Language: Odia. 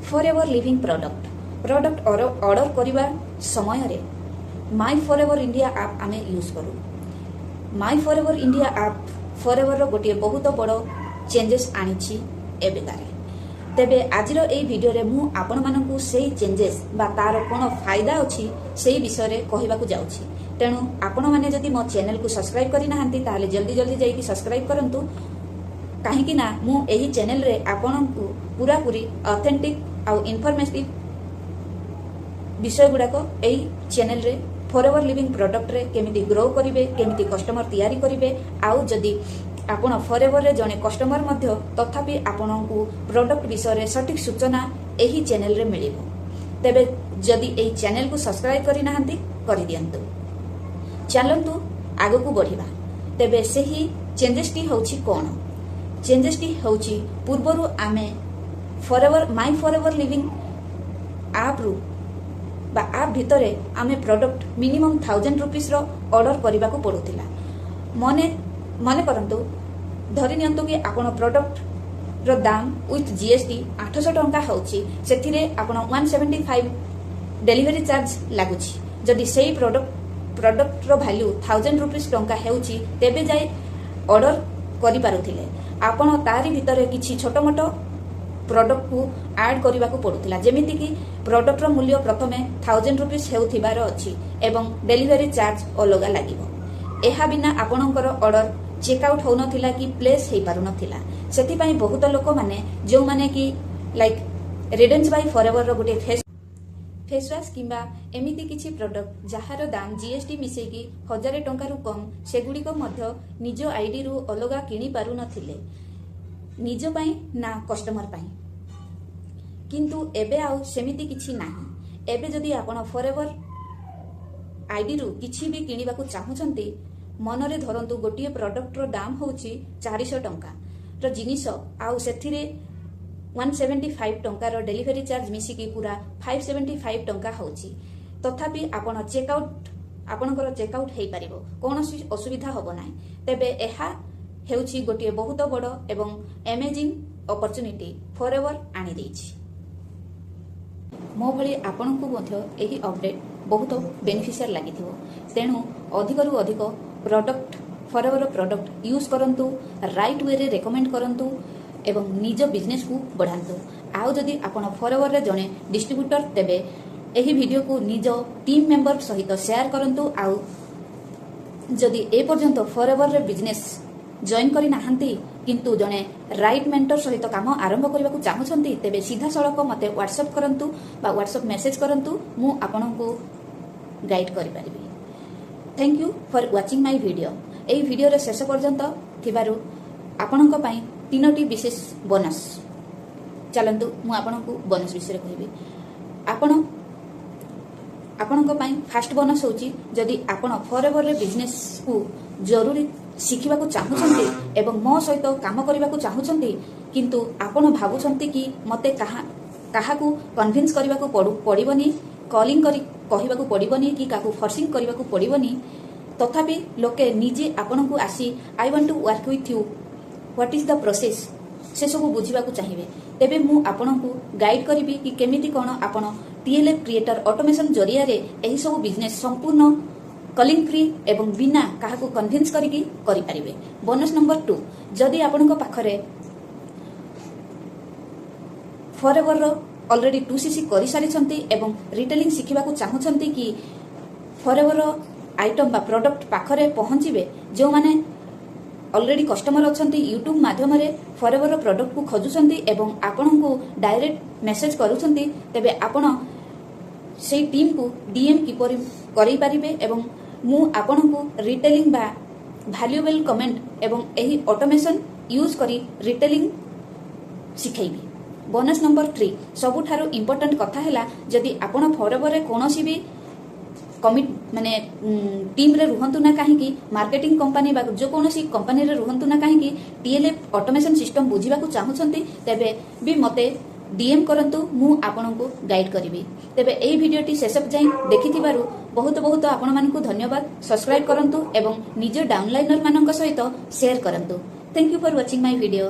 For ever living product order କରିବା ସମୟରେ my for ever India app ଆମେ ୟୁଜ୍ କରୁ। My for ever India app for ଏଭରର ଗୋଟିଏ ବହୁତ ବଡ଼ ଚେଞ୍ଜେସ୍ ଆଣିଛି ଏବେକାରେ। ତେବେ ଆଜିର ଏଇ ଭିଡ଼ିଓରେ ମୁଁ ଆପଣମାନଙ୍କୁ ସେଇ ଚେଞ୍ଜେସ୍ ବା ତାର କ'ଣ ଫାଇଦା ଅଛି, ସେଇ ବିଷୟରେ କହିବାକୁ ଯାଉଛି। ତେଣୁ ଆପଣମାନେ ଯଦି ମୋ ଚ୍ୟାନେଲକୁ ସବସ୍କ୍ରାଇବ୍ କରିନାହାନ୍ତି, ତାହେଲେ ଜଲ୍ଦି ଜଲ୍ଦି ଯାଇକି ସବସ୍କ୍ରାଇବ୍ କରନ୍ତୁ, କାହିଁକି ନା ମୁଁ ଏହି ଚ୍ୟାନେଲରେ ଆପଣଙ୍କୁ ପୁରାପୁରି ଅଥେଣ୍ଟିକ୍ ଆଉ ଇନଫର୍ମେଟିଭ୍ ବିଷୟ ଗୁଡ଼ାକ, ଏଇ ଚ୍ୟାନେଲରେ ଫର୍ ଏଭର ଲିଭିଂ ପ୍ରଡକ୍ଟରେ କେମିତି ଗ୍ରୋ କରିବେ, କେମିତି କଷ୍ଟମର ତିଆରି କରିବେ, ଆଉ ଯଦି ଆପଣ ଫର୍ ଏଭରରେ ଜଣେ କଷ୍ଟମର ମଧ୍ୟ, ତଥାପି ଆପଣଙ୍କୁ ପ୍ରଡକ୍ଟ ବିଷୟରେ ସଠିକ୍ ସୂଚନା ଏହି ଚ୍ୟାନେଲରେ ମିଳିବ। ତେବେ ଯଦି ଏହି ଚ୍ୟାନେଲକୁ ସବସ୍କ୍ରାଇବ୍ କରିନାହାନ୍ତି, କରିଦିଅନ୍ତୁ। ଚାଲନ୍ତୁ ଆଗକୁ ବଢ଼ିବା। ତେବେ ସେହି ଚେଞ୍ଜେସଟି ହେଉଛି କ'ଣ? ଚେଞ୍ଜେସଟି ହେଉଛି, ପୂର୍ବରୁ ଆମେ ମାଇ ଫର୍ ଏଭର ଲିଭିଂ ଆପ୍ରୁ ବା ଆପ୍ ଭିତରେ ଆମେ ପ୍ରଡକ୍ଟ ମିନିମମ୍ 1000 ରୁପିସ୍ର ଅର୍ଡର କରିବାକୁ ପଡ଼ୁଥିଲା। ମନେ ମନେ କରନ୍ତୁ, ଧରି ନିଅନ୍ତୁ କି ଆପଣ ପ୍ରଡକ୍ଟର ଦାମ ୱିଥ୍ ଜିଏସ୍ଟି 800 ଟଙ୍କା ହେଉଛି। ସେଥିରେ ଆପଣ 175 ଡେଲିଭରି ଚାର୍ଜ ଲାଗୁଛି। ଯଦି ସେଇ ପ୍ରଡକ୍ଟର ଭ୍ୟାଲ୍ୟୁ 1000 ରୁପିସ୍ ଟଙ୍କା ହେଉଛି, ତେବେ ଯାଇ ଅର୍ଡର କରିପାରୁଥିଲେ ଆପଣ। ତାରି ଭିତରେ କିଛି ଛୋଟ ମୋଟ ପ୍ରଡକ୍ଟକୁ ଆଡ୍ କରିବାକୁ ପଡୁଥିଲା, ଯେମିତିକି ପ୍ରଡକ୍ଟର ମୂଲ୍ୟ ପ୍ରଥମେ 1000 ରୁପିସ୍ ହେଉଥିବାର ଅଛି ଏବଂ ଡେଲିଭରି ଚାର୍ଜ ଅଲଗା ଲାଗିବ। ଏହା ବିନା ଆପଣଙ୍କର ଅର୍ଡର ଚେକ୍ ଆଉଟ୍ ହେଉନଥିଲା କି ପ୍ଲେସ୍ ହେଇପାରୁନଥିଲା। ସେଥିପାଇଁ ବହୁତ ଲୋକମାନେ, ଯେଉଁମାନେ କି ଲାଇକ୍ ରେଡେନ୍ସ ବାଇ ଫରେଭରର ଗୋଟିଏ ଫେସ୍ ୱାଶ୍ କିମ୍ବା ଏମିତି କିଛି ପ୍ରଡକ୍ଟ ଯାହାର ଦାମ ଜିଏସ୍ଟି ମିଶେଇକି 1000 ଟଙ୍କାରୁ କମ୍, ସେଗୁଡ଼ିକ ମଧ୍ୟ ନିଜ ଆଇଡିରୁ ଅଲଗା କିଣି ପାରୁନଥିଲେ, ନିଜ ପାଇଁ ନା କଷ୍ଟମର ପାଇଁ। କିନ୍ତୁ ଏବେ ଆଉ ସେମିତି କିଛି ନାହିଁ। ଏବେ ଯଦି ଆପଣ ଫରେଭର ଆଇଡିରୁ କିଛି ବି କିଣିବାକୁ ଚାହୁଁଛନ୍ତି, ମନରେ ଧରନ୍ତୁ ଗୋଟିଏ ପ୍ରଡକ୍ଟର ଦାମ ହେଉଛି 400 ଟଙ୍କାର ଜିନିଷ, ଆଉ ସେଥିରେ 175 ଟଙ୍କାର ଡେଲିଭରି ଚାର୍ଜ ମିଶିକି ପୁରା 575 ଟଙ୍କା ହେଉଛି, ତଥାପି ଆପଣଙ୍କର ଚେକ୍ ଆଉଟ୍ ହେଇପାରିବ, କୌଣସି ଅସୁବିଧା ହେବ ନାହିଁ। ତେବେ ଏହା ହେଉଛି ଗୋଟିଏ ବହୁତ ବଡ଼ ଏବଂ ଆମେଜିଂ ଅପରଚୁନିଟି ଫର୍ ଏଭର ଆଣିଦେଇଛି। ମୋ ଭଳି ଆପଣଙ୍କୁ ମଧ୍ୟ ଏହି ଅପଡେଟ୍ ବହୁତ ବେନିଫିସିଆଲ ଲାଗିଥିବ। ତେଣୁ ଅଧିକରୁ ଅଧିକ ଫର୍ ଏଭର ପ୍ରଡକ୍ଟ ୟୁଜ୍ କରନ୍ତୁ, ରାଇଟ୍ ୱେରେ ରେକମେଣ୍ଡ କରନ୍ତୁ ଏବଂ ନିଜ ବିଜନେସକୁ ବଢ଼ାନ୍ତୁ। ଆଉ ଯଦି ଆପଣ ଫର୍ ଏଭରରେ ଜଣେ ଡିଷ୍ଟ୍ରିବ୍ୟୁଟର, ତେବେ ଏହି ଭିଡ଼ିଓକୁ ନିଜ ଟିମ୍ ମେମ୍ବର ସହିତ ସେୟାର କରନ୍ତୁ। ଆଉ ଯଦି ଏ ପର୍ଯ୍ୟନ୍ତ ଫର୍ ଏଭରରେ ବିଜନେସ୍ ଜଏନ୍ କରିନାହାନ୍ତି, କିନ୍ତୁ ଜଣେ ରାଇଟ୍ ମେଣ୍ଟର ସହିତ କାମ ଆରମ୍ଭ କରିବାକୁ ଚାହୁଁଛନ୍ତି, ତେବେ ସିଧାସଳଖ ମୋତେ ହ୍ୱାଟ୍ସଆପ୍ କରନ୍ତୁ ବା ହ୍ୱାଟ୍ସଆପ୍ ମେସେଜ କରନ୍ତୁ। ମୁଁ ଆପଣଙ୍କୁ ଗାଇଡ୍ କରିପାରିବି। Thank you for watching my video. ଏହି ଭିଡ଼ିଓର ଶେଷ ପର୍ଯ୍ୟନ୍ତ ଥିବାରୁ ଆପଣଙ୍କ ପାଇଁ ତିନୋଟି ବିଶେଷ ବୋନସ୍। ଚାଲନ୍ତୁ, ମୁଁ ଆପଣଙ୍କୁ ବୋନସ୍ ବିଷୟରେ କହିବି। ଆପଣଙ୍କ ପାଇଁ ଫାଷ୍ଟ ବୋନସ୍ ହେଉଛି, ଯଦି ଆପଣ ଫର୍ ଏଭରରେ ବିଜନେସକୁ ଜରୁରୀ ଶିଖିବାକୁ ଚାହୁଁଛନ୍ତି ଏବଂ ମୋ ସହିତ କାମ କରିବାକୁ ଚାହୁଁଛନ୍ତି, କିନ୍ତୁ ଆପଣ ଭାବୁଛନ୍ତି କି ମୋତେ କାହାକୁ କନଭିନ୍ସ କରିବାକୁ ପଡ଼ିବନି, କଲିଂ କରି କହିବାକୁ ପଡ଼ିବନି କି କାହାକୁ ଫୋର୍ସିଂ କରିବାକୁ ପଡ଼ିବନି, ତଥାପି ଲୋକେ ନିଜେ ଆପଣଙ୍କୁ ଆସି "I want to work with you, what is the process?" ସେସବୁ ବୁଝିବାକୁ ଚାହିଁବେ, ତେବେ ମୁଁ ଆପଣଙ୍କୁ ଗାଇଡ୍ କରିବି କି କେମିତି କ'ଣ ଆପଣ ଟିଏଲ୍ଏଫ୍ କ୍ରିଏଟର ଅଟୋମେସନ୍ ଜରିଆରେ ଏହିସବୁ ବିଜନେସ୍ ସମ୍ପୂର୍ଣ୍ଣ କଲିଂ ଫ୍ରି ଏବଂ ବିନା କାହାକୁ କନଭିନ୍ସ କରିକି କରିପାରିବେ। ବୋନସ୍ ନମ୍ବର 2, ଯଦି ଆପଣଙ୍କ ପାଖରେ ଫର୍ ଏଭରର ଅଲରେଡି 2CC କରିସାରିଛନ୍ତି ଏବଂ ରିଟେଲିଂ ଶିଖିବାକୁ ଚାହୁଁଛନ୍ତି କି ଫର୍ ଏଭର ଆଇଟମ୍ ବା ପ୍ରଡକ୍ଟ ପାଖରେ ପହଞ୍ଚିବେ, ଯେଉଁମାନେ ଅଲରେଡି କଷ୍ଟମର ଅଛନ୍ତି, ୟୁଟ୍ୟୁବ ମାଧ୍ୟମରେ ଫର୍ ଏଭର ପ୍ରଡକ୍ଟକୁ ଖୋଜୁଛନ୍ତି ଏବଂ ଆପଣଙ୍କୁ ଡାଇରେକ୍ଟ ମେସେଜ କରୁଛନ୍ତି, ତେବେ ଆପଣ ସେଇ ଟିମ୍କୁ ଡିଏମ୍ କିପରି କରେଇ ପାରିବେ ଏବଂ ମୁଁ ଆପଣଙ୍କୁ ରିଟେଲିଂ ବା ଭାଲ୍ୟୁଏବଲ୍ କମେଣ୍ଟ ଏବଂ ଏହି ଅଟୋମେସନ୍ ୟୁଜ୍ କରି ରିଟେଲିଂ ଶିଖେଇବି। ବୋନସ୍ ନମ୍ବର 3, ସବୁଠାରୁ ଇମ୍ପୋର୍ଟାଣ୍ଟ କଥା ହେଲା, ଯଦି ଆପଣ ଫରେଭରରେ କୌଣସି ବି କମିଟ ମାନେ ଟିମ୍ରେ ରୁହନ୍ତୁ ନା କାହିଁକି, ମାର୍କେଟିଂ କମ୍ପାନୀ ବା ଯେକୌଣସି କମ୍ପାନୀରେ ରୁହନ୍ତୁ ନା କାହିଁକି, ଟିଏଲ୍ଏଫ୍ ଅଟୋମେସନ୍ ସିଷ୍ଟମ ବୁଝିବାକୁ ଚାହୁଁଛନ୍ତି, ତେବେ ବି ମୋତେ ଡିଏମ୍ କରନ୍ତୁ, ମୁଁ ଆପଣଙ୍କୁ ଗାଇଡ୍ କରିବି। ତେବେ ଏହି ଭିଡ଼ିଓଟି ଶେଷ ଯାଏଁ ଦେଖିଥିବାରୁ ବହୁତ ବହୁତ ଆପଣମାନଙ୍କୁ ଧନ୍ୟବାଦ। ସବସ୍କ୍ରାଇବ୍ କରନ୍ତୁ ଏବଂ ନିଜ ଡାଉନଲାଇନର ମାନଙ୍କ ସହିତ ସେୟାର କରନ୍ତୁ। Thank you for watching my video.